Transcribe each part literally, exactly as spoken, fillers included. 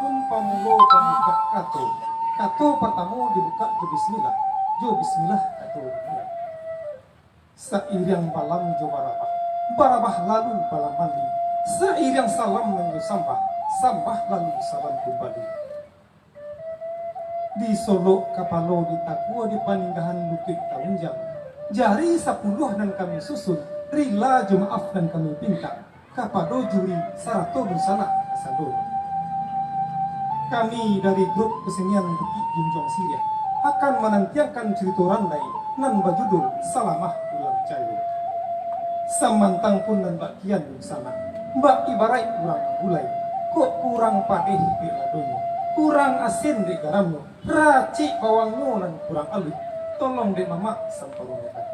Pamulo pambukak kato. Kato partamo dibukak jo bismillah. Jo bismillah kato dimulai. Sairiang balam jo barabah, barabah lalu balam mandi. Sairiang salam nan jo sambah, sambah lalu salam kumbali. Disolok kapalo ditakua di paninggahan lutuik taunjang. Jari sapuluah nan kami susun, rila jo maaf nan kami pintak. Kapado juri sarato dunsanak kasadonyo. Kami dari grup kesenian Bukik Junjuang Siriah akan manantiangkan curito randai nan bajudul Salamah Ulang Cayo. Samantang pun nan bak kian dunsanak, bak ibaraik urang gulai, kok kurang padeh dek ladonyo, kurang asin dek garamnyo, racik bawangnyo nan kurang aluih, tolong dek mamak samparonokan.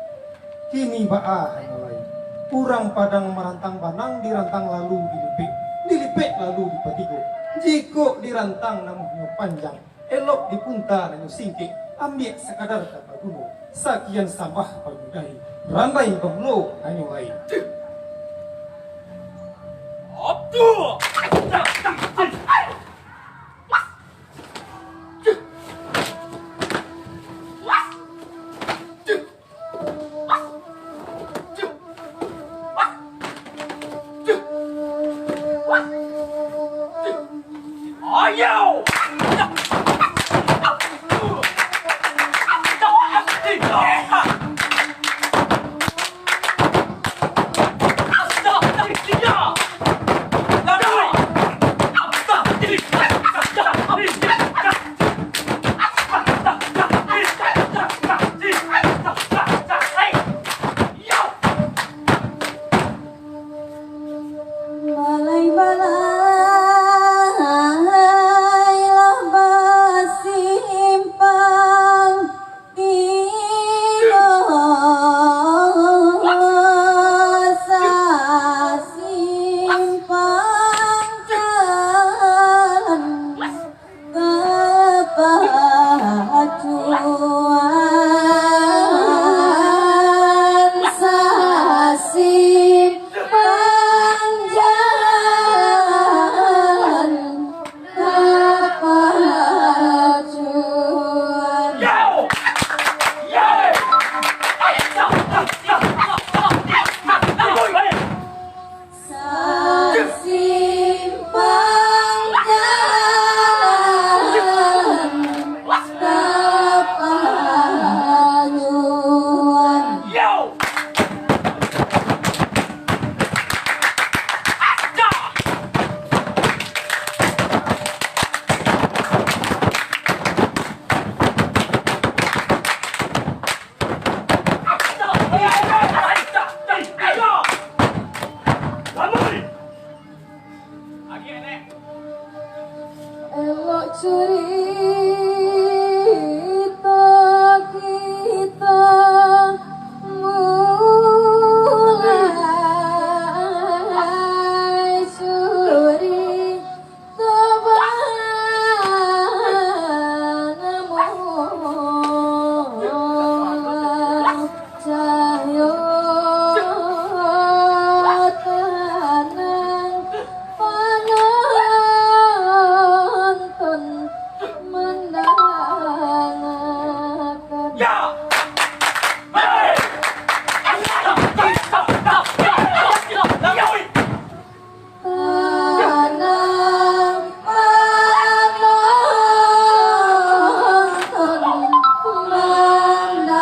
Kini baa hanyo lai. Urang Padang marantang banang, dirantang lalu dilipek, dilipek lalu dipatigok. Jikok dirantang namuahnyo panjang, elok dipunta nan nyo singkek, ambiak sakadar ka baguno. Sakian sambah panyudahi, randai bamulo hanyo lai. Balai-balai lah basimpang, tigo sasimpang jalan. Kapacuan sasimpang jalan, kapacuan. Sasimpang jalan kapacuan. Elok curito kito mulai curi. Toba namuah cahyo tanang, panonton mandangakan. Tanang panonton mandangakan.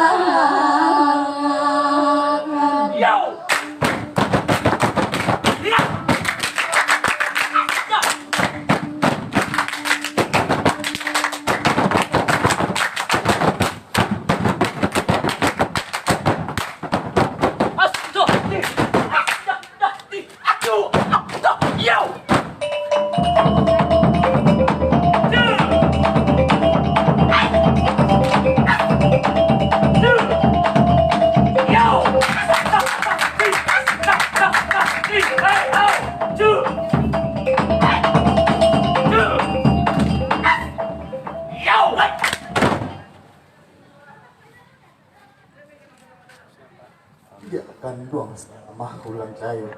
Diak kanduang salamah ulang cayo.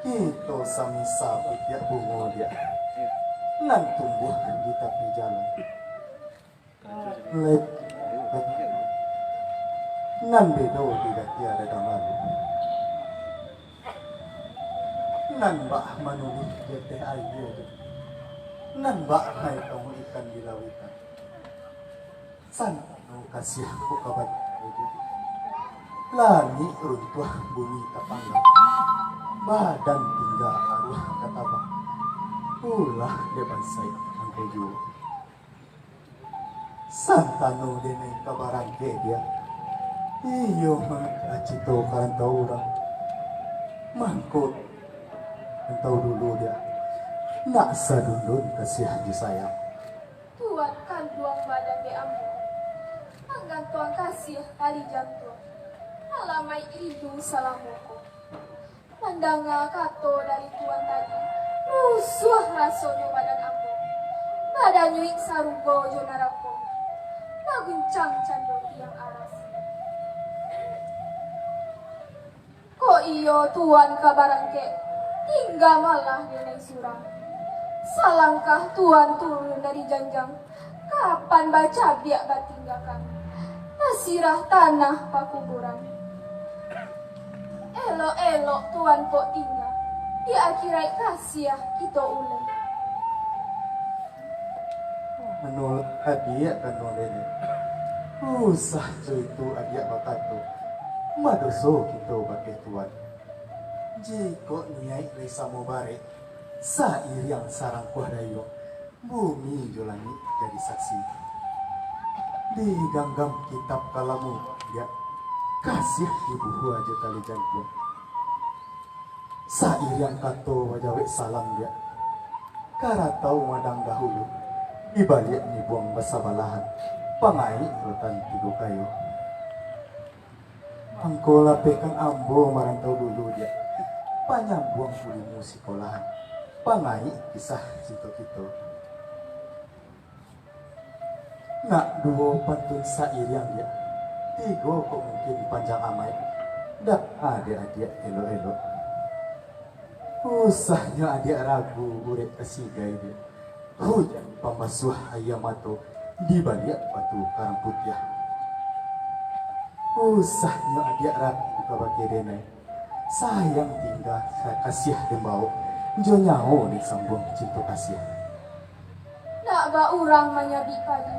Kito samisa putiak bungo diak. nan tumbuah di tapi jalan. Lep-, nan bedo di gatiah dadang lalu. Nan bak manulih di ateh aia tu. Nan bak maetong ikan di lautan. Santano kasiah ko ka badan tu. Langik runtuah, bumi tapanggang. Badan tingga, aruah ka tabang. Ulah dek bansaik angko juo. Santano denai ka barangkek dia. Iyo mangacito ka rantau urang. Mangko rantau dulu dia. Nak sadundun kasiah jo sayang. Tuan kanduang badan dek ambo, manggantuang kasiah tali jantuang. Alamaik rindu salamo ko. Mandanga kato dari Tuan tadi, rusuah rasonyo badan ambo. Badanyuik sarugo jo narako, baguncang cando tiang aras. Kok iyo Tuan ka barangkek, tingga malah denai surang. Salangkah Tuan turun dari janjang, kapan bacabiak batinggakan, tasirah tanah pakuburan. Elok-elok Tuan kok tingga, di akiraik kasiah kito uleh. Anu adiak kanduang denai. Usah tu itu adiak bakato, badoso kito bakeh Tuan. Jikok niaik lai samo barek, sairiang sarangkuah dayuang, bumi jo langik jadi saksi. Diganggam kitab kalamu, diak, kasiah dibuhua jo tali jantuang. Sairiang kato bajawek salam, diak, karatau madang dahulu, dibaliak dibuang basabalahan, pangaik rotan tigo kayo. Angko lapehkan ambo marantau dulu, diak, panyambuang kulimu sikolahan, pangaik kisah cinto kito. Nak duo pantun sairiang, diak, tigo kok mungkin panjang amaik, dak adiak-adiak elok-elok. Usahnyo adiak ragu urek kasigai, diak, hujan pambasuah aia mato dibaliak batu karang putiah. Usahnyo adiak ragu kabake denai, sayang tingga kasiah den baok, jo nyawo den sambuang cinto kasiah. Nak ba urang manyabik padi,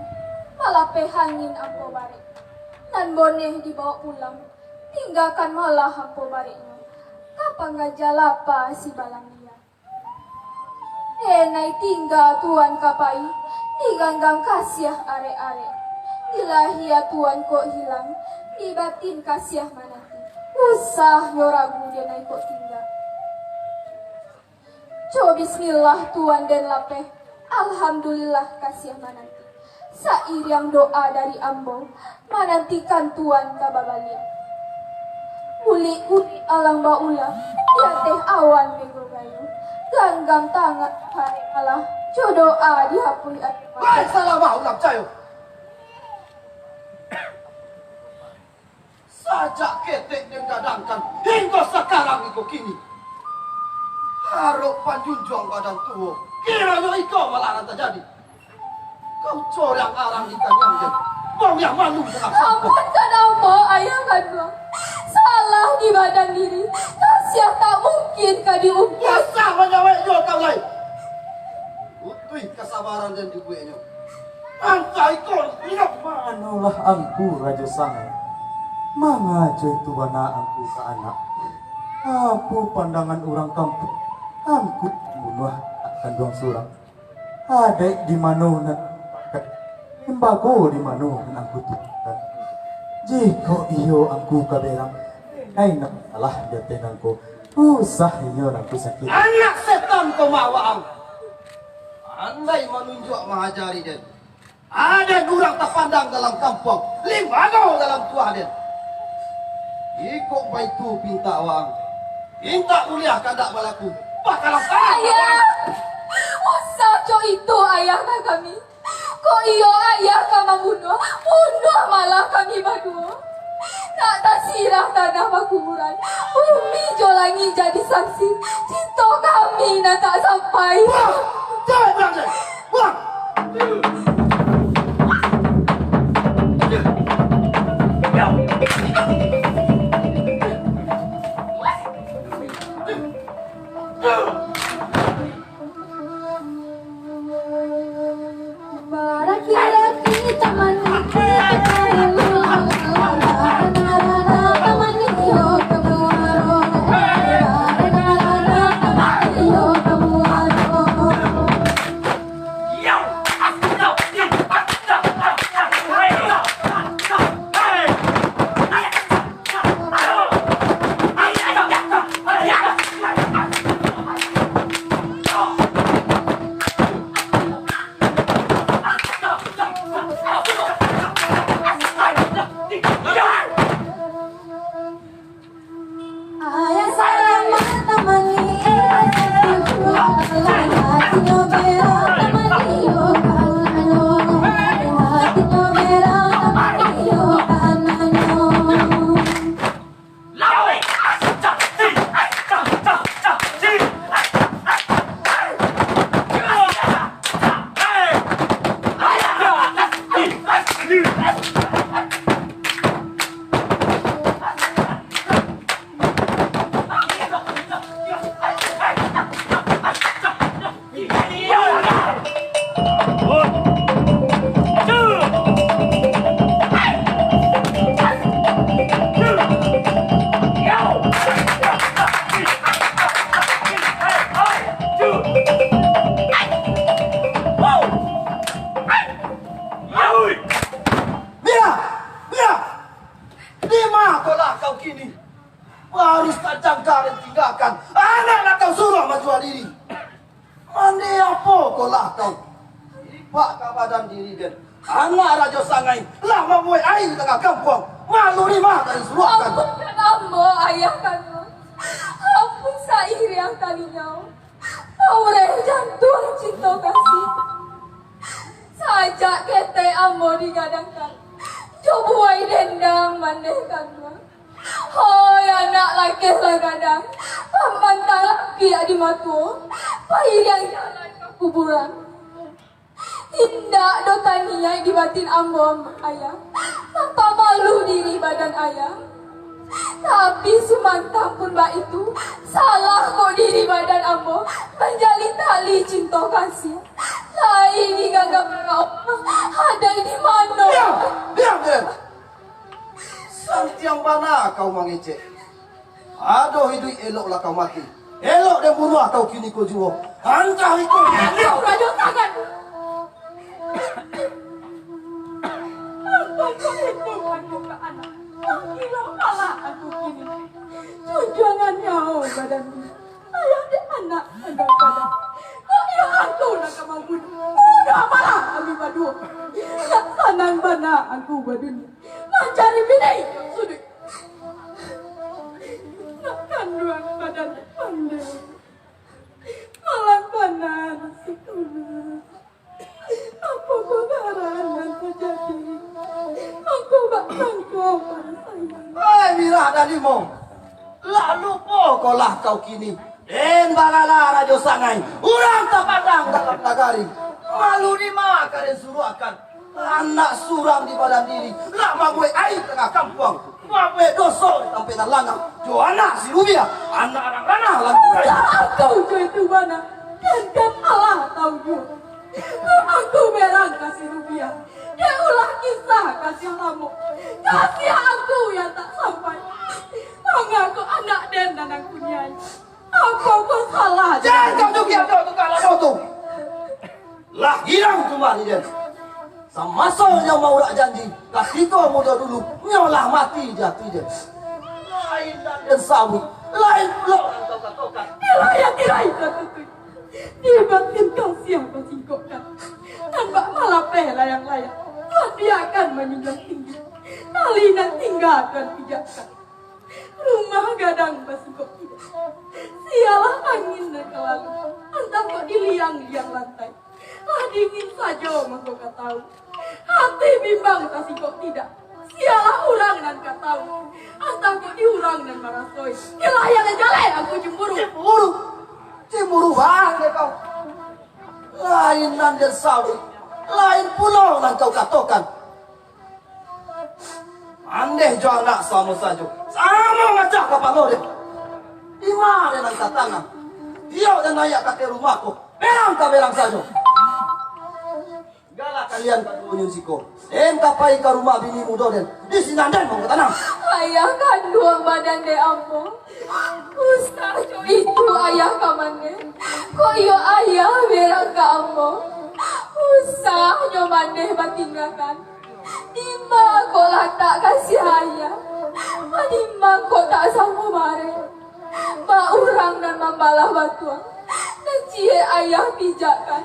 malapeh angin ambo barek. Nan boneh dibaok pulang, tinggakan malah ambo bareknyo ka panggaja lapa si balandia. Denai tingga Tuan ka pai, diganggam kasiah arek-arek. Di lahia Tuan kok hilang, di batin kasiah mananti. Usahnyo ragu denai kok tingga. Co bismillah Tuan den lapeh, alhamdulillah kasiah mananti. Sairiang doa dari ambo, manantikan Tuan ka babaliak. Bulik-bulik alang baulah, di ateh awan bego gayo. Ganggam tangan hari malah, jo doa dihapuih air mata. Hai, salah mah ulah picayo. Sajak ketek den gadangkan, hinggo sakarang iko kini. Arok panjunjuang badan tuo, kironyo iko malah nan tajadi. Kau corang arang di taniang den, bang yang malu dalam sangko. Ampunkan ambo, ayah kanduang. Salah di badan diri, kasiah tak mungkin ka diungkap. Usah manyawek juo kau lai. Utuih kasabaran den dibueknyo. Angka iko, indak. Manolah angku Rajo Sangai, mangaco itu bana angku ka anak. Apo pandangan urang kampuang, angku bunuah anak kanduang surang. Adaik di mano nan, limbago di mano nan angku turuikkan. Jikok iyo angku ka berang, ai nak salah di ateh nangko, usah inyo nangko sakik. Anak setan ko mah waang. Pandai manunjuak mangajari den. Aden urang tapandang dalam kampuang, limbago dalam tuah den. Jikok baitu pintak waang, pintak buliah kandak balaku, bakalah salah. Ayah! Usah co itu ayah ka kami. Kok iyo ayah ka mambunuah, bunuah malah kami baduo. Nak tasirah tanah pakuburan, bumi jo langik jadi saksi, cinto kami nan tak sampai. Wah! Jawek urang den! Mira! Mira! Dima ko lah kau kini? Baru sajangka den tinggakan, anak lah kau suruah manjual diri. Mandeh apo ko lah kau? Lipak ka badan diri den. Anak Rajo Sangai lah mambuek aia di tangah kampuang. Malu dima ka disuruahkan. Ampunkan ambo, ayah kanduang. Ampun sairiang talinyo. Paureh jantuang cinto kasih. Sajak ketek ambo digadangkan jo buai dendang mandeh kanduang. Hoi anak lakeh lah gadang, pambantang lapiak di mato, pairiang jalan ka kuburan. Indak doh taniaik di batin ambo, ayah. Nampak malu diri badan ayah. Tapi sumantang pun baitu, salah kok diri badan ambo manjalin tali cinto kasih. Lai diganggam Allah, hadai di mano? Diam! Diam, diam! Santiang bana kau mangecek. Ado iduik eloklah kau mati. Elok den bunuah kau kiniko juo. Ancah iko. Kau rajo sangat. Ampun kau itu aku ka anak. Gilo malah aku kini. Junjuangan nyawo badanku. Ayah dek anak andang badan. Kok iyo angku nan ka mambunuah? Udah malah kami baduo. Nak sanang bana angku badunia. Mancari bini suduik. Nak kanduang badan pandai. Malang bana si Kuno. Apo pangarahan nan tajadi? Mangko bak sangko parasaian. Hei, Mirah Dalimo! Lah lupo ko lah kau kini? Den balala Rajo Sangai, urang tapandang dalam nagari. Malu dima ka den suruahkan? Anak surang di badan diri, lah mambuek aia tangah kampuang, mambuek doso di tampek nan langang, jo anak si Rubiah, anak urang ranah lanturai. Lah angku jo itu bana, den kan alah tau juo. Angku berang ka si Rubiah, dek ulah kisah kasiah lamo, kasiah angku yang tak sampai. Mangako anak den nan angku niai? Apo ko salah? Jan kau jugiah kau tukang lamo tu. Lah girang tu mah di den. Samaso nyo maurak janji, katiko mudo dulu, nyo lah mati di ati den. Lain nan den sabuik, lain pulo nan kau katokan. Tirai, tirai, tatutuik. Di batin kasiah basingkokkan. Nan bak malapeh layang-layang, lah diakan manjunjuang tinggi. Tali nan tingga tuan pijakkan. Rumah gadang basingkok tidak. Sialah angin nan ka lalu, antah kok di liang-liang lantai. Lah dingin sajo mangko ka tawu. Ati bimbang basingkok tidak. Sialah urang nan ka tawu, antah kok di urang nan marasoi. Iyolah, iyolah, jaleh aku cemburu. Cemburu? Cemburu bana kau. Lain nan den sabuik, lain pulo nan kau katokan. Andeh jo anak samo sajo, samo macah kapalo den. Dima den nan ka tanang? Iyo den naiak ka ateh rumah ko, berang ka berang sajo. Galak kalian kaduonyo siko. Den ka pai ka rumah bini mudo den. Di sinan den mangko tanang. Ayah kanduang badan dek ambo. Usah jo itu ayah ka mandeh. Kok iyo ayah berang ka ambo. Usah nyo mandeh batinggakan. Dima kok latak kasiah ayah? Dima kok tak samo bareh? Bak urang nan mambalah batuang, nan ciek ayah pijakkan,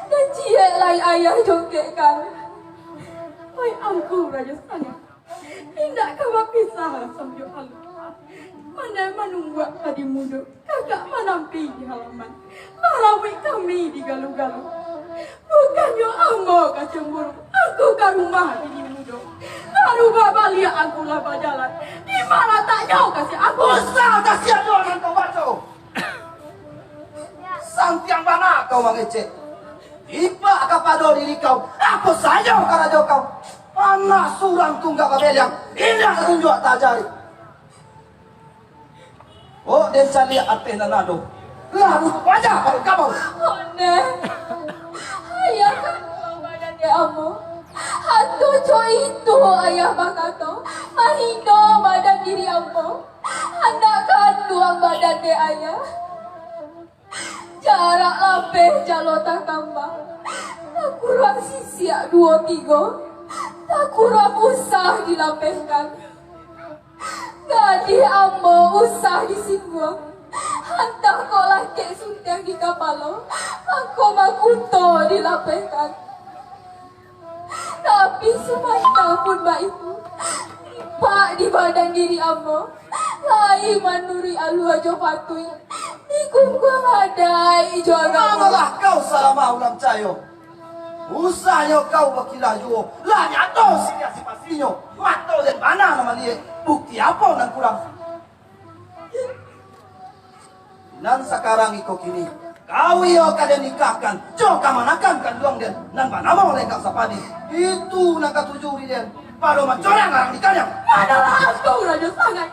nan ciek lai ayah jongkekkan. Oi angku Rajo Sangai, indak ka bapisah rasam jo alun. Pandai manumbuak padi mudo, kakak manampi di halaman, barauik kami di galu-galu. Bukannyo ambo ka cemburu, angku ka rumah bini mudo. Baru babaliak angku lah bajalan, di ma lataknyo kasiah angku? Usah kasiah doh nan kau baco. Santiang bana kau mangecek. Ipak kapado diri kau, apo sajo karajo kau. Anak surang tungga babeliang, indak tunjuak tajari. Oh, den caliak ateh nan ado, lah buruak wajah baru kabau. Ondeh, ayah kanduang badan dek ambo, hantu co itu ayah bakato, mahino badan diri ambo, anak kanduang badan dek ayah. Jarak lapeh jalo takamba, takurang sisiak duo tigo, takurang usah dilapehkan. Gadih ambo usah disingguang, antah kok lakek suntiang di kapalo, mangko makuto dilapehkan. Tapi, samantang pun baitu, ipak di badan diri ambo lai manuruik alua jo patuik, dikungkuang adaik jo agamo. Alah kau, Salamah Ulam Cayo! Usahnyo kau bakilah juo, lah nyato siriah sipasinyo, mato den bana nan maliek, bukti apo nan kurang? Nan sakarang iko kini, kau iyo ka den nikahkan jo kamanakan kanduang den, nan banamo Lenggang Sapadi. Itu nan katuju di den, pado mancorang larang nikahnyo. Manolah angku, Rajo Sangai!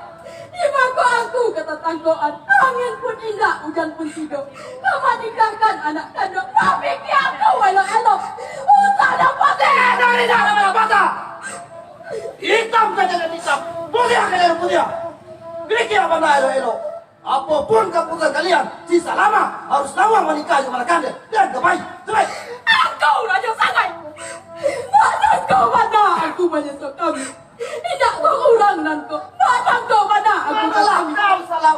Di mako angku ka tatangkokan, angin pun indak, ujan pun tido, ka manikahkan anak kanduang, tapi ki angku elok-elok, usah dapati! Dari dalam anak bata! Itam ka jadi itam, putiah ka jadi putiah. Pikir bana elok-elok. Apo pun kaputusan kalian, si Salamah harus lawa manikah jo kamanakan den. Den ka pai, cepat! Angku Rajo Sangai! Mak sangko bana angku manyeso kami. Indak ko urang nan ko, mak sangko bana angku manyeso kami. Alah, kau salah.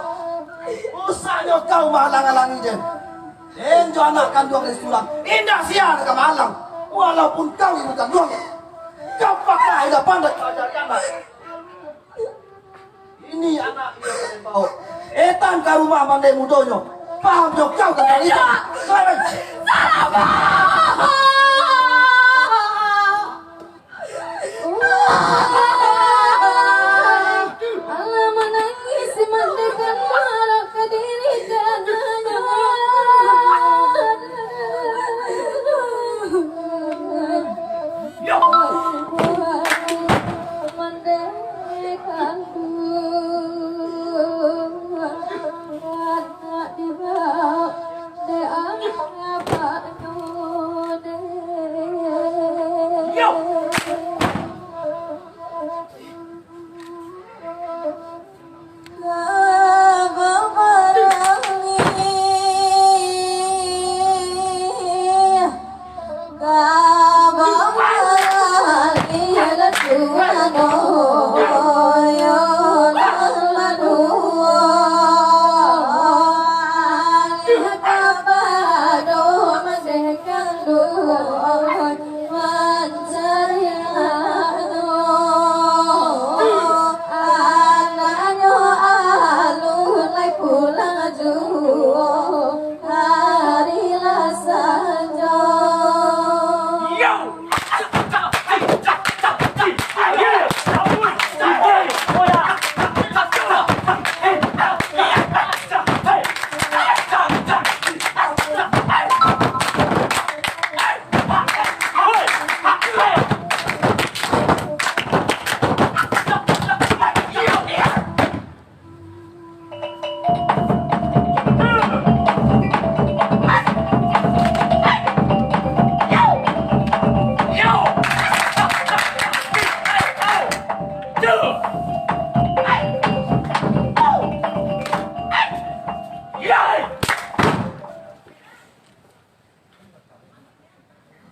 Usahnyo kau mahalang-halangi den. Den jo anak kanduang den surang, indak sia nan ka mahalang. Walaupun kau ibu kanduang, kau pakah indak pandai kau ajari anak. Ini anak iyo ka den bao. Etan ka rumah mandeh mudonyo. Pahamnyo kau tantang itu. Salamah! Alah manangih si Mandeh kan marah ka diri kananyo. Mancari anaknyo, anaknyo alun lai pulang juo, hari lah sanjo.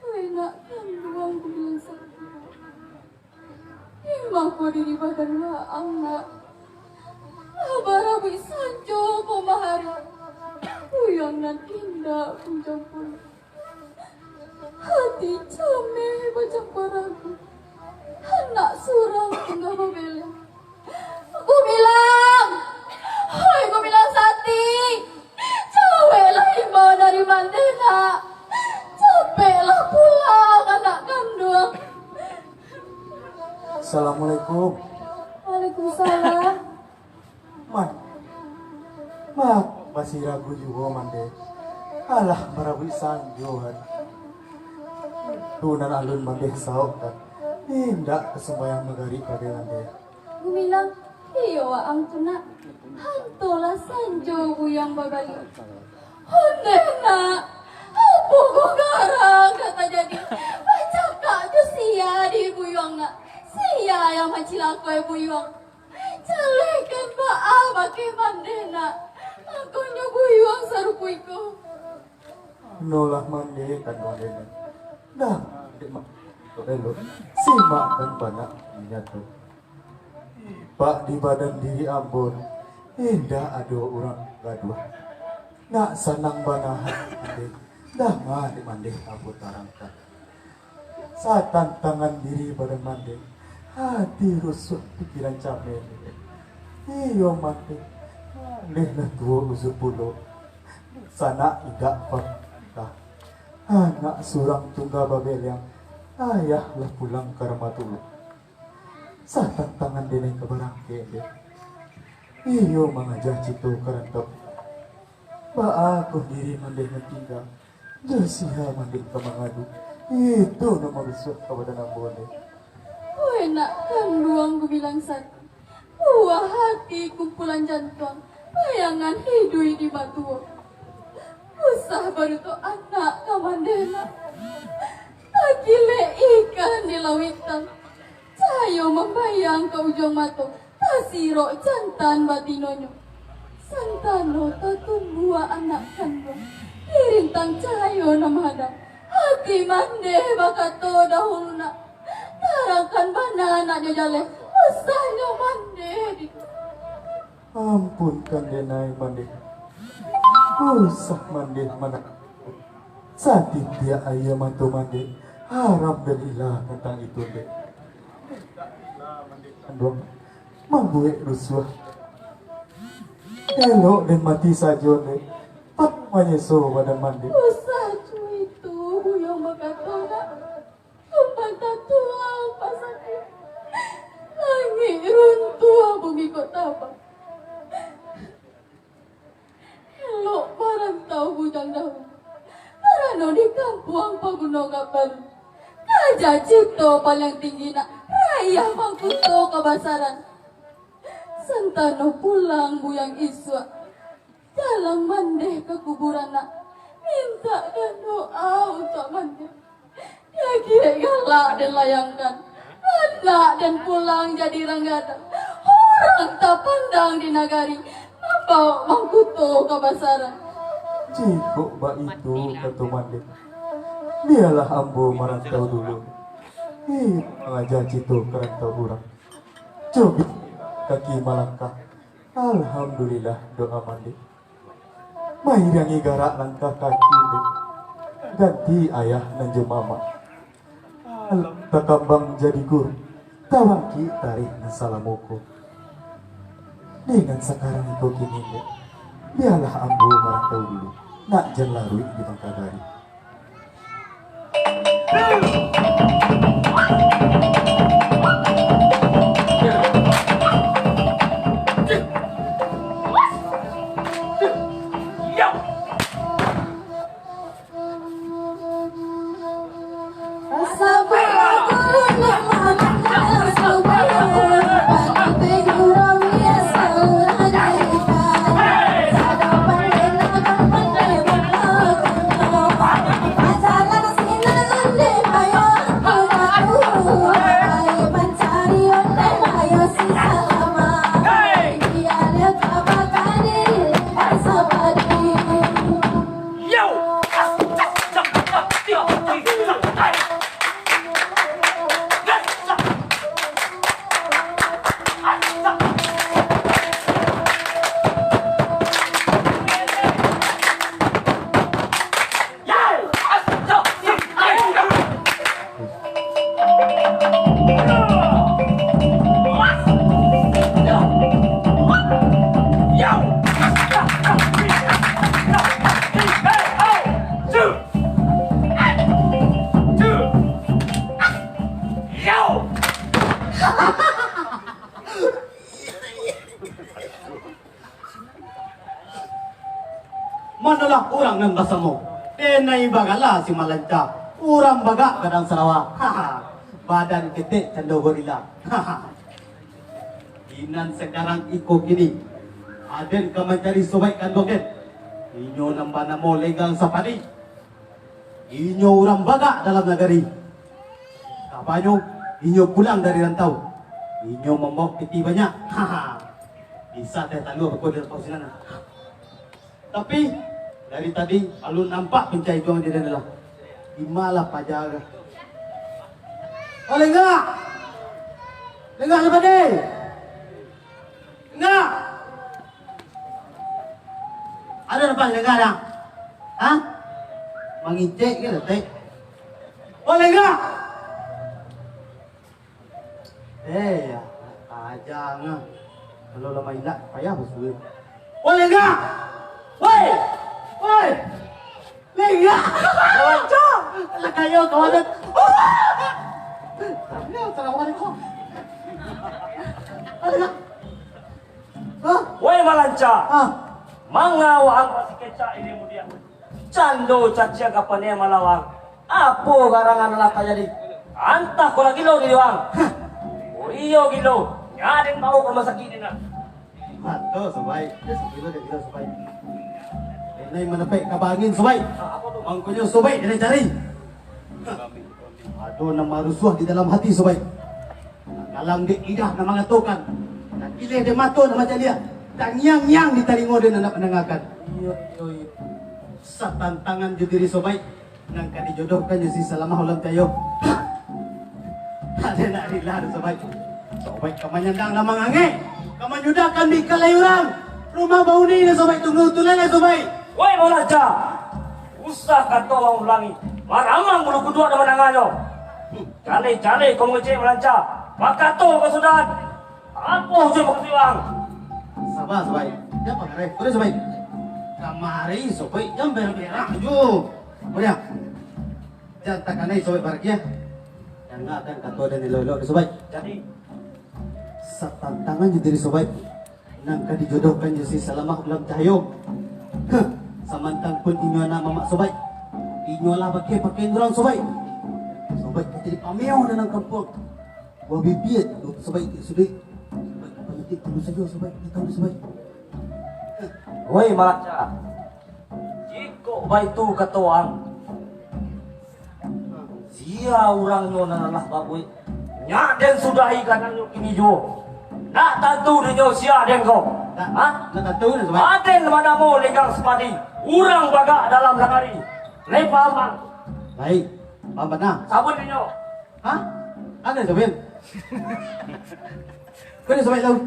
Weh nak kanduang ku bilang sakik. Di mako diri badan waang nak. Lah barabuik sanjo ko mahari. Kuyang nan indak ku jampua. Hati cameh bacampua ragu. Anak surang tungga babeleng. Gumilang! Hoi Gumilang Sati! Caweklah imbau dari Mandeh nak! Capeklah pulang anak kanduang! Assalamualaikum. Waalaikumsalam. Man, man, masih ragu juo Mandeh. Alah, barabuik sanjo kan. Tu nan alun Mandeh saokkan. Indak ka sumbayang magarib bagai Mande. Gumilang, iyo waang tu nak. Hantolah sanjo buyuang babaliak. Ondeh nak, apo ko garang ka tajadi? Bacakak jo sia di buyuang nak? Sia yang mancilakoi buyuang? Jalehkan baa bakeh Mande nak, mangkonyo buyuang sarupo iko. Nolah Mande kanduang den. Dah, dek ma-, elok. Simakkan bana nyato. Pak di badan diri ambo, indak ado urang gaduah. Nak sanang bana hati, dah ma dek Mande ambo tarangkan. Satantangan diri badan Mande, hati rusuah pikiran cameh. Iyo Mande, alehlah tuo uzur pulo, sanak indak bakah, anak surang tungga babeleang, ayah lah pulang ka Rahmatullah. Satantangan denai ka barangkek dek. Iyo mangaja cito ka rantau. Baa ko diri Mande nan tingga? Jo sia Mande ka mangadu? Itu nan marusuah ka badan ambo dek. Weh nak kanduang Gumilang Sari, buah hati kumpulan jantuang, bayangan hiduik di matuo. Usah barutok anak ka Mande nak. Takilek ikan di lauitan. Cahayo mambayang ka ujuang mato, tasirok jantan batinonyo. Santano tatumbuak anak kanduang, dirintang cahayo nan mahadang. Hati Mande bakato dahulu nak, tarangkan bana anaknyo jaleh, usahnyo Mande di Ampunkan denai Mande. Usah Mande mana. Satitiak aia mato Mande haram balilah tantang itu dek. Kanduang mambuek rusuah. Elok den mati sajo dek. Pat manyeso badan Mande. Usah cu itu, buyuang bakato nak. Tumpang tatuang pasakik. Langik runtuah, bumi kok tabang. Elok marantau bujang dahulu, marano di kampuang paguno gak baru. Kaja cito paliang tinggi nak, rayah mangkuto kabasaran. Santano pulang buyuang isuak. Jalang Mande ka kuburan nak, mintakkan doa untuak Mande. Di akhirat galak den layangkan, anak den pulang jadi urang gadang, urang tapandang di nagari, mambaok mangkuto kabasaran. Jikok baitu kato Mande, bialah ambo marantau dulu. Ih, mangaja cito ka rantau urang. Cobik kaki malangkah. Alhamdulillah, doa Mande. Mairangi garak langkah kaki dek. Ganti ayah nan jo mamak. Alam takambang jadi guru. Tabangkik tarikh nan salamo ko. Dek nan sakarang iko kini dek. Bialah ambo marantau dulu. Nak jan laruik di Bangkadari. Manolah urang nan basamo, denai bagala si Malanca, urang bagak gadang Sarawa. Haha. Badan ketek cando gorila. Inan sakarang iko kini, aden ka mancari sobaik kanduang den. Inyo nan banamo Lenggang Sapadi. Inyo urang bagak dalam nagari. Kabanyo, inyo pulang dari rantau. Inyo mambaok piti banyak. Bisa teh talua bako di rantau sinan. Tapi, dari tadi, alun nampak pincai juang di dalam. Imalah paja. Oh, Lenggang! Lenggang, Sapadi! Lenggang! Ada nampak Lenggang, dah? Hah? Mangicek ke, Datek? Oh, Lenggang! Eh, ya, tajang ah. Kalau lah mailak, payah basuo. Woi, Lenggang! Woi! Woi! Lenggang! Kawan, Cok! Lah kayo, kawan, Cok! Ya, assalamualaikum. Lenggang! Hah? Woi, Malanca! Ah. Manga waang masih kecak ini mudiak? Cando caciang ka paneh malawang. Apo garangan nan lah tajadi? Antah ko lah gilo diri waang. Hah. Oh iyo gilo. Nyo den bao ka rumah sakik ni nak. Batua, Sobaik. Gilo, gilo, Sobaik. Inai manapek kaba angin, Sobaik. Ah, apo tu? Mangkonyo Sobaik den cari. Hah. Ado nan marusuah di dalam hati, Sobaik. Kalam dek lidah nan mangatokan, nan ileh dek mato nan mancaliak, tangiang-ngiang di talingo dek nan mandangakan. Iyo, iyo, iyo. Satantangan jo diri Sobaik, nan ka dijodohkan jo si Salamah Ulam Cayo. Ado nak rila tu, Sobaik. Sobaik ka manyandang lamang angek, ka manyudahkan di kalai urang. Rumah bauni dek Sobaik tunggu, tulai lai, Sobaik. Woi, Maulaja! Usah kato urang ulangi. Maramang bulu kuduak nan mandanganyo. Jaleh-jaleh ko mangecek Malanca, bakato kasudahan. Apo ujuik bakasiwang? Saba, Sobaik. Jan pangareh. Udah, Sobaik. Kamari, Sobaik, jan berak-berak jo. Udah. Jan takanai, Sobaik, barakiah. Dangakan kato den elok-elok, Sobaik. Jadi, satantangan jo diri, Sobaik. Nan ka dijodohkan jo si Salamah Ulam Cahayo. Heh, samantang pun inyo anak mamak Sobaik. Inyo lah bakeh pakaian urang Sobaik. Sobaik ka jadi pameo nan kampuang. Buah bibia tu Sobaik di sudut. Sobaik ka pamatik dulu sajo Sobaik. Dia tahu Sobaik. Woi, Malanca. Jikok baitu kato ang, sia urangnyo nan lah babuek, nyak den sudahi ganangnyo kini juo. Nak tantu dinyo sia den ko. Nak, ha? Nak tantu ni, Sobaik? Aden manamo Lenggang Sapadi, urang bagak dalam nagari. Lai paham ang? Baik, paham bana. Sabuik dinyo. Hah? Ado, Sobaik? Kau ni Sobaik tahu?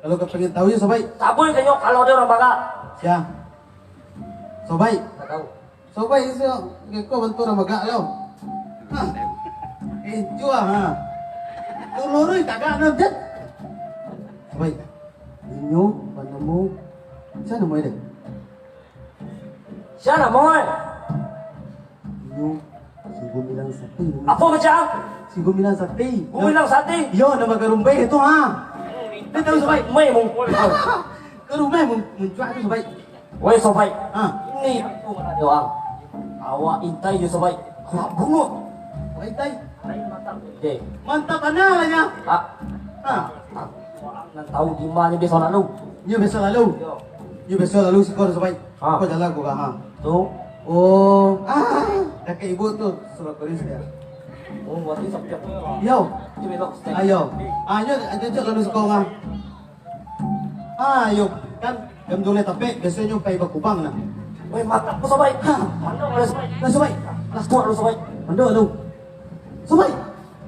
Kalau kau pengen tahu ya, Sobaik. Sabuik dinyo kalau ado urang bagak. Sia? Sobaik. Tak tahu. Sobaik isu, keko bantu urang bagak lo. Hah. Eh, jua, ha. Lurui tagak nan jet. Sobaik. Inyo banamo, sia namo dia? Sia namo, eh? Inyo si Gumilang Sati. Apo macam? Si Gumilang Sati. Gumilang Sati? Iyo, namo garumbeh tu, ha. Dia tahu, Sobaik. Mai mungkul tu. Garumbeh mun-, muncuak tu, Sobaik. Woi, Sobaik. Ha. Ini tu mana dia orang. Awak intai je, Sobaik. Awak bungut. Awak intai. Lain mantap. Deh. Mantap mana lah nya? Tak. Ha. Nan tahu di ma nyo biaso lalu. Nyo biaso lalu. Yo. Nyo biaso lalu siko, Sobaik. Ha. Ko jalan ko ka, ha. Tu. Oh, ah, dakek ibu tu, surat baris dia. Oh, berarti sampai aku. Yo. Dia belok step. Ayo. Ah, nyo ajak lalu siko, ha. Ah, yo, kan jam dua belas tapek biasonyo pai bakubang nah. Woi, mantap ko, Sobaik. Ha. Mantap ko, Sobaik. Lah, Sobaik. Lah, kuat ko, Sobaik. Mantap tu. Sobaik.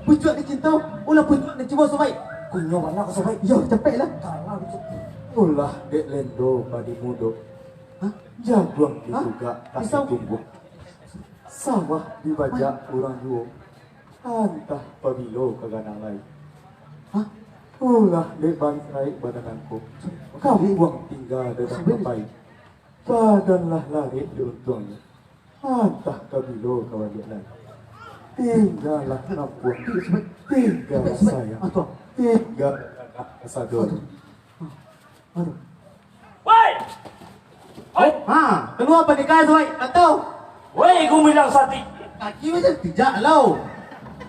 Pucuak dicinto, ulah pucuak dicibo, Sobaik. Kunyo bana ko, Sobaik. Yo, capek lah. Kalah, Sobaik. Ulah dek lendo padi mudo. Hah? Jaguang ditugak kaki tumbuah. Sawah dibajak urang juo. Antah pabilo ka ganang lai. Hah? Ulah dek bansai badan angko. Kampuang tingga dadang papai. Badan lah larek di untuangnyo. Antah ka bilo ka baliak lai. Tinggalah kampuang, tingga sayang, tingga anak kasado. Aduh. Woi! Woi! Ha, kalua pandeka tu, woi. Kato. Woi, Gumilang Sati. Kaki macam pijak lo.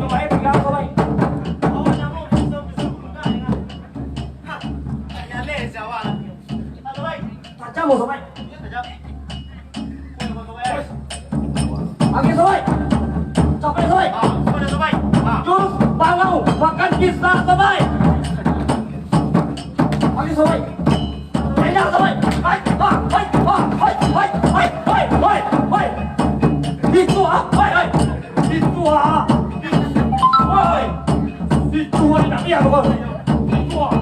Nyo baik, tingga, Sobai. Tajam, Sobai. Lagi, Sobai. Capek, Sobai. Jurus bangau makan kisa, Sobai. Lagi, Sobai. Kenyang, Sobai. Hai, ha, hai, ha, hai, hai, hai, hai, hai, hai. Itu, ah, hai, hai. Itu, ah. Hai. Itu, ah, tidak biar, Sobai. Itu, ah.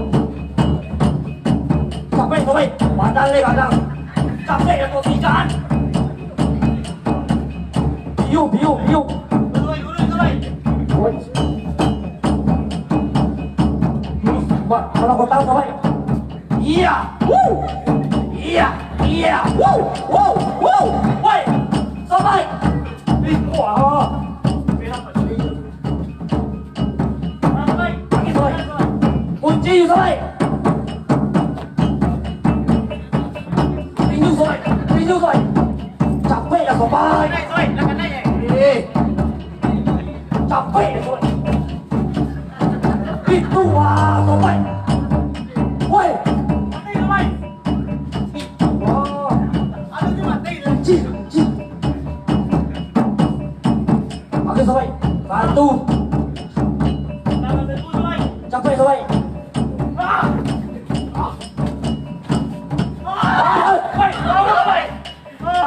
Capek, Sobai. Badan le gadang. Capek, ya, kau tigaan. Biu, biu, biu. Oi. Ba-, kalau kau tahu, Sobai. Iya. Wuh. Iya. Iya. Wuh. Wuh. Wuh. Woi. Sobai. Ih, wah. Lagi, Sobai. Kunci, Sobai. Tinju, Sobai. Tinju, Sobai. Capek lah, Sobai. Eh. Capek lah, Sobai. Itu, wah, Sobai. Woi. Mati, Sobai. Itu, wah. Aduh, dia mati lah. Cih, cih. Oke, Sobai. Satu. Capek, Sobai. Sobai. Sobai. Sobai. Sobai. Sobai. Sobai. Sobai.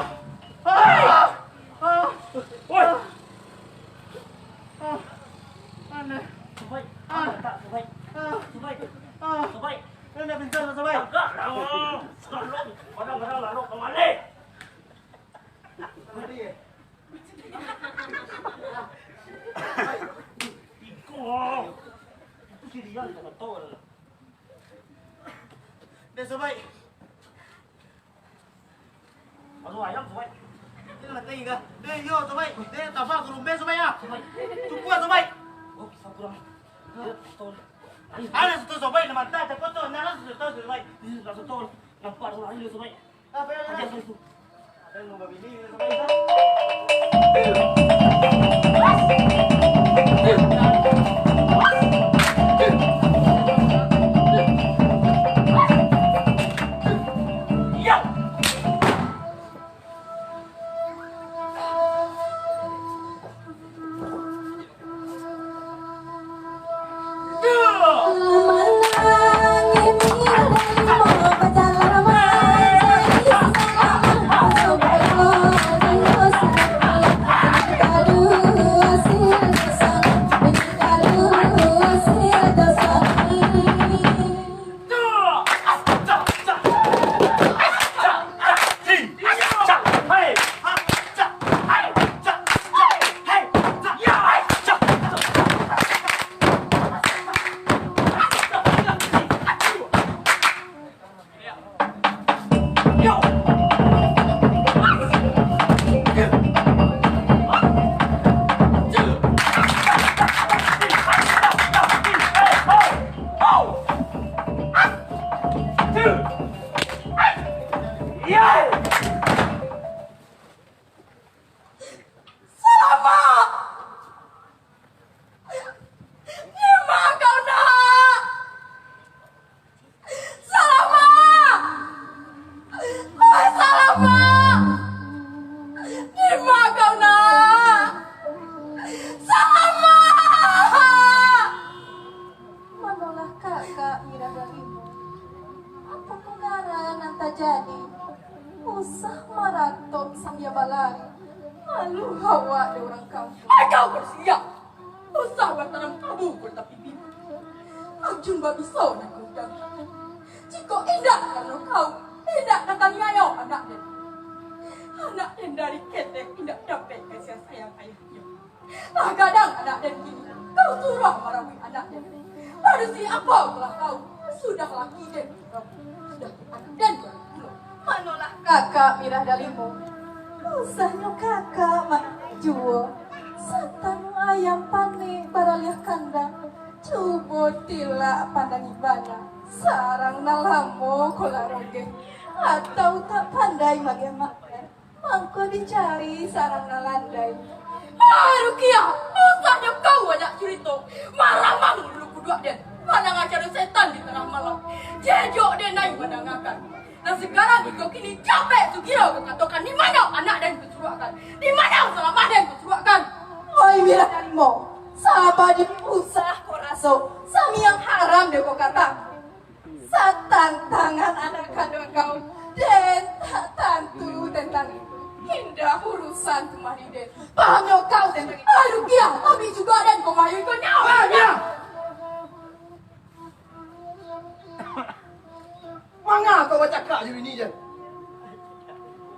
Sobai. Sobai. Sobai. Iko. Itu si Rian tak betul. Deh, Sobai. Aduh, ayam, Sobai. Deh, lah, tengah. Deh, yo, Sobai. Deh, tabak ke rumah, Sobai, ya. Sobai. Cukup, Sobai. Oh, sakurang. Alah, soto sobai, nak mata, cakap tu, nak lah soto sobai. Nak soto, nampak soto lari sobai. Apa yang ada? Ada soto. Ada yang mau babini, sobai. Salamak! Dima kau nak? Salamak! Oi, Salamak! Dima kau nak? Salamak! Manolah kakak Mirah Dalimo. Apo pangara nan tajadi? Usah maratok sambia balari. Malu awak dek urang kampuang. Agak bersiap. Usah bataram kabu ko tapi bini. Ajun babiso nak undang. Jikok indak karano kau, indak ka taniayo anak den. Anak den dari ketek indak dapek kasiah sayang ayahnyo. Lah gadang anak den kini, kau suruah marabuik anak den. Padusi apo pulo kau? Sudah laki den, sudah anak den pulo. Manolah kakak Mirah Dalimo. Usahnyo kakak mak juo. Satanu ayam panek baraliah kandang. Cubo tilak pandangi bana. Sarang nan lamo ko lah rogeh. Atau tak pandai mageh makan. Mangko dicari sarang nan landai. Ah, Rukiah, usahnyo kau banyak curito. Maramang dulu kuduak den. Mandangakan setan di tangah malam. Jejok den ai mandangakan. Nan sakarang iko kini capek sugiro kau katokan di mano anak den kusuruahkan. Di mano Salamah den kusuruahkan. Oi, Mirah Dalimo, saba dek usah ko raso, samiang haram dek ko kata. Satantangan anak kanduang kau, den tak tantu tantang itu. Indak urusan tu mah di den. Pahamnyo kau tantang itu. Aduh, Kia, kami juo den ko mayu ko nyawa. Ah, Kia! Manga kau bacakak jo bini den?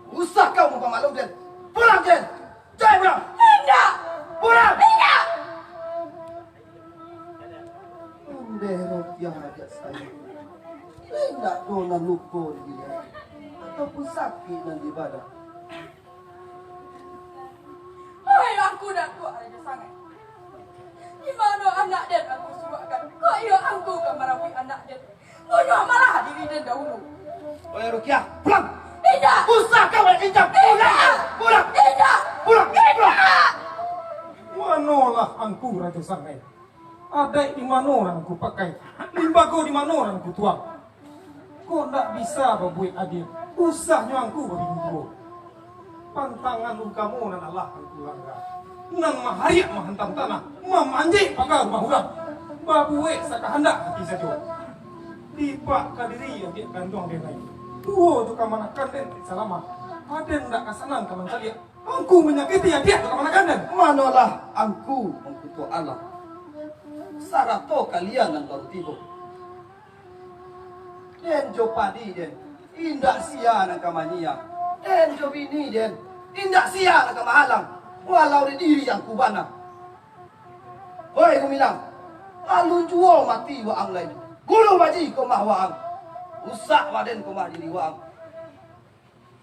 Usah kau mampamalu den. Pulang den! Jai pulang! Indak! Pulang! Indak! Ondeh Rokiah ajak sayo. Indak doh nan luko di diri, ataupun sakik nan di badan. Hai angku Datuak Rajo Sangai. Di mano anak den angku suruakkan? Kok iyo angku ka marabuik anak den? Bunuah malah diri den dahulu. Oi Rukiah, pulang! Indak! Usah kau injak! Pulang! Indak! Pulang! Indak! Pulang! Pulang! Indak! Manolah angku Rajo Sangai? Adaik di mano nan angku pakai? Limbago di mano nan angku tuang? Kok ndak bisa babuek adie? Usahnyo angku babini duo. Pantangan ugamo nan alah angku langga, nan mahariak mahantam tanah, mamanjek paga rumah urang, babuek sakahandak hati sajo. Tipak ka diri adiak kanduang den lai, duo tu kamanakan den Salamah, aden ndak ka sanang ka mancaliak. Angku manyakiti adiak tu kamanakan den. Manolah angku mangkuto alah, sarato kalian nan baru tibo. Den jo padi den, indak sia nan ka manyia. Den jo bini den, indak sia nan ka mahalang, walau di diri angku bana. Oi Gumilang, alun juo mati waang lai. Gulu baji ko mah waang, rusak baden ko mah diri waang.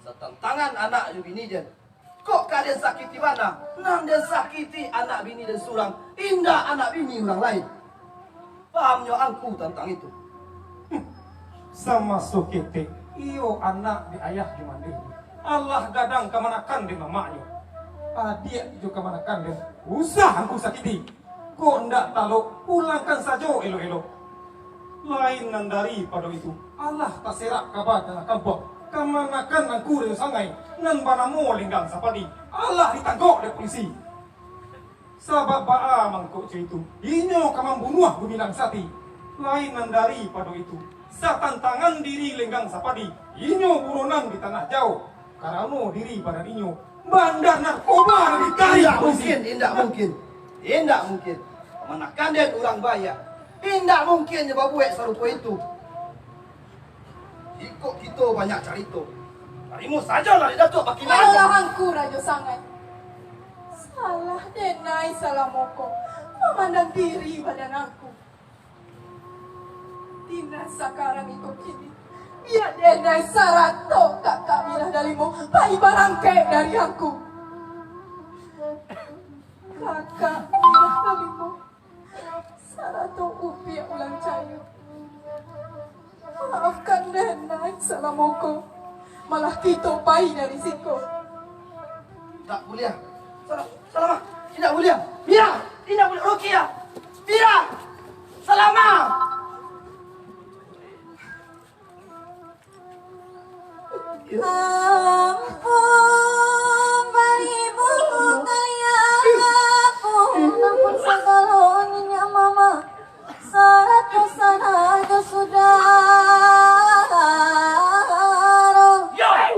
Satantangan anak jo bini den. Kok ka den sakiti bana, nan den sakiti anak bini den surang, indak anak bini urang lain. Pahamnyo angku tantang itu. Samaso ketek, iyo anak di ayah di mandeh, alah gadang kamanakan dek mamaknyo, adiak jo kamanakan den, usah angku sakiti. Kok ndak talok, pulangkan sajo elok-elok. Lain nan daripado itu, alah taserak kaba tangah kampuang, kamanakan angku den sangai, nan banamo Lenggang Sapadi, alah ditangkok dek polisi. Sabab baa mangko caitu, inyo ka mambunuah Gumilang Sati. Lain nan daripado itu, satantangan diri Lenggang Sapadi, inyo buronan di tanah jauah, karano diri badan inyo bandar narkoba nan ditarik. Indak mungkin, indak mungkin. Indak mungkin. Kamanakan den urang baiak, indak mungkin nyo babuek sarupo itu. Jikok kito banyak carito, tarimo sajolah dek Datuak Bakimah. Alah angku rajo sangai. Salah denai Salamoko mamandang diri badan angku. Di nan sakarang iko kini, biak denai sarato kakak Mirah Dalimo pai barangkek dari angku. Kakak Mirah Dalimo sarato Upiak Ulang Cayo. Maafkan denai Salamoko. Malah kito pai dari siko. Tak buliah. Salah, Salamah. Indak buliah. Mira, indak buliah. Rukiah. Mira. Salamah. Ampun, baribu kali ampun, ampun sagalo niniak mamak, sarato sarajo sudaro.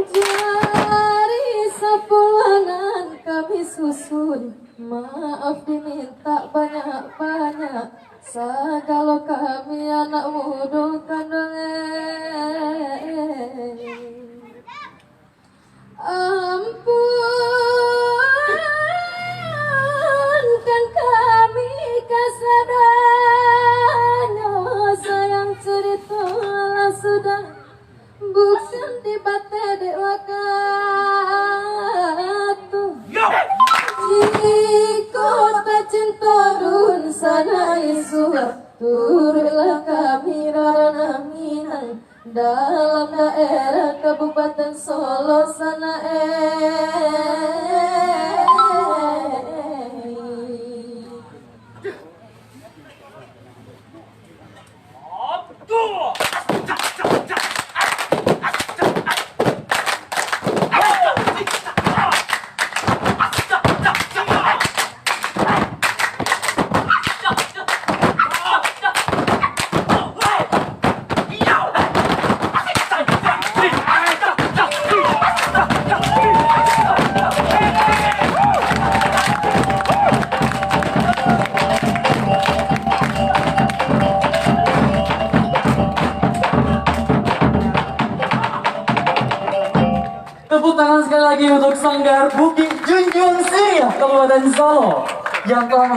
Jari sapuluah nan kami susun, maaf dimintak banyak-banyak. Sagalo kami anak mudo kanduang, ampunkan kami kasadonyo, sayang curito lah sudah. Bukan dibateh dek wakatu. Jikok tacinto dunsanak isuak, turutlah kami rarana Minang dalam daerah Kabupaten Solo sanak e. Tepuk tangan sekali lagi untuk Sanggar Bukit Junjung Siriah, Kabupaten Solo, yang telah